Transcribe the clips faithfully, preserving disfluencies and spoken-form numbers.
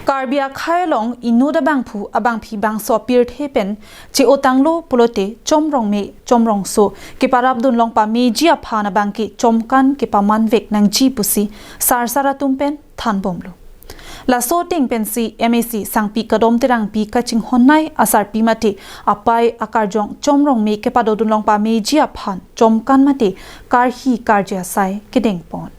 Karbi akhei along inut abangphu abangphi bangso apirthe pen che-otanglo pulote chomrong me chomrongso keparap dunlong pameji aphan abangke chomkan kepamanvek nangji pusi sarsar atum pen thanbomlo. Laso ateng pensi M A C Sangpi Kadom Terangpi kachinghonnei asarpi mate apei akarjong chomrong me kepadodunlong pameji aphan chomkan mate karhi karje asai kedengpon.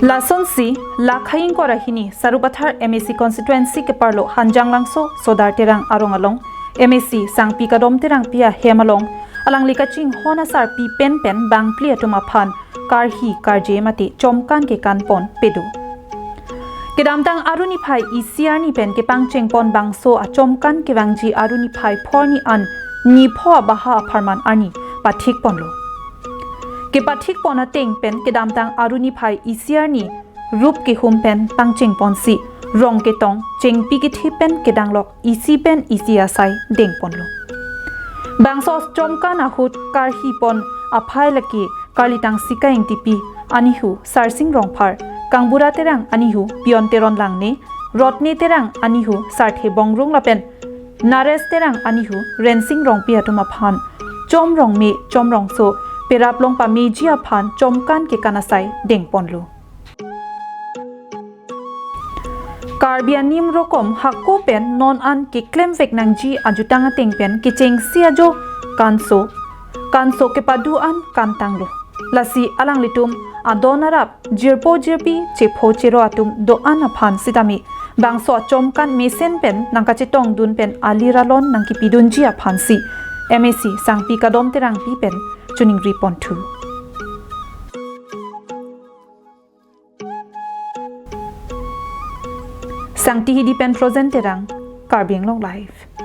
Lasonsi, la khaying kora hini Sarupathar M A C constituency keparlo Hanjanglangso Sodar Terang arong along M A C Sangpi Kadom Terangpi ahem along alangli kachinghon asarpi penpen bangphli atum aphan karhi karje mate chomkan kekanpon pedo. Kedamtang aruni phai isi arni pen kepangchengpon bangso achomkan kevangji aruni phai phorni an nipho abaha apharman arni pathikponlo. Kepathikpon ateng pen kedamtang aruni phai isi arni rup kehum pen pangchengponsi rong ketong chengpi kethip pen kedanglok isi pen isi asai dengponlo. Bangso chomkan ahut karhipon aphai lake Karlitang Sika Ingtipi anihu Sarsing Rongphar, Kangbura Terang anihu Pion Teron Langne, Rotne Terang anihu Sarthe Bongrung lapen Nares Terang anihu Rensing Rongpi atum aphan chomrong me chomrongso peraplong pameji aphan chomkan kekan asai dengponlo. Karbi anim rokom hako pen non an keklemvek nangji ajutang ateng pen kechengsi ajo kanso, kanso kepadu an kantanglo. Lasi alanglitum adon arap jirpo jirpi chepho chero atum do-an aphan sitame bangso achomkan mesen pen nangkachetongdun pen alir alon nangkepidunji aphansi M A C Sangpi Kadom Terangpi pen choningriponthu. Sangti Hidi pen Frozen Terang, Karbi Anglong Live.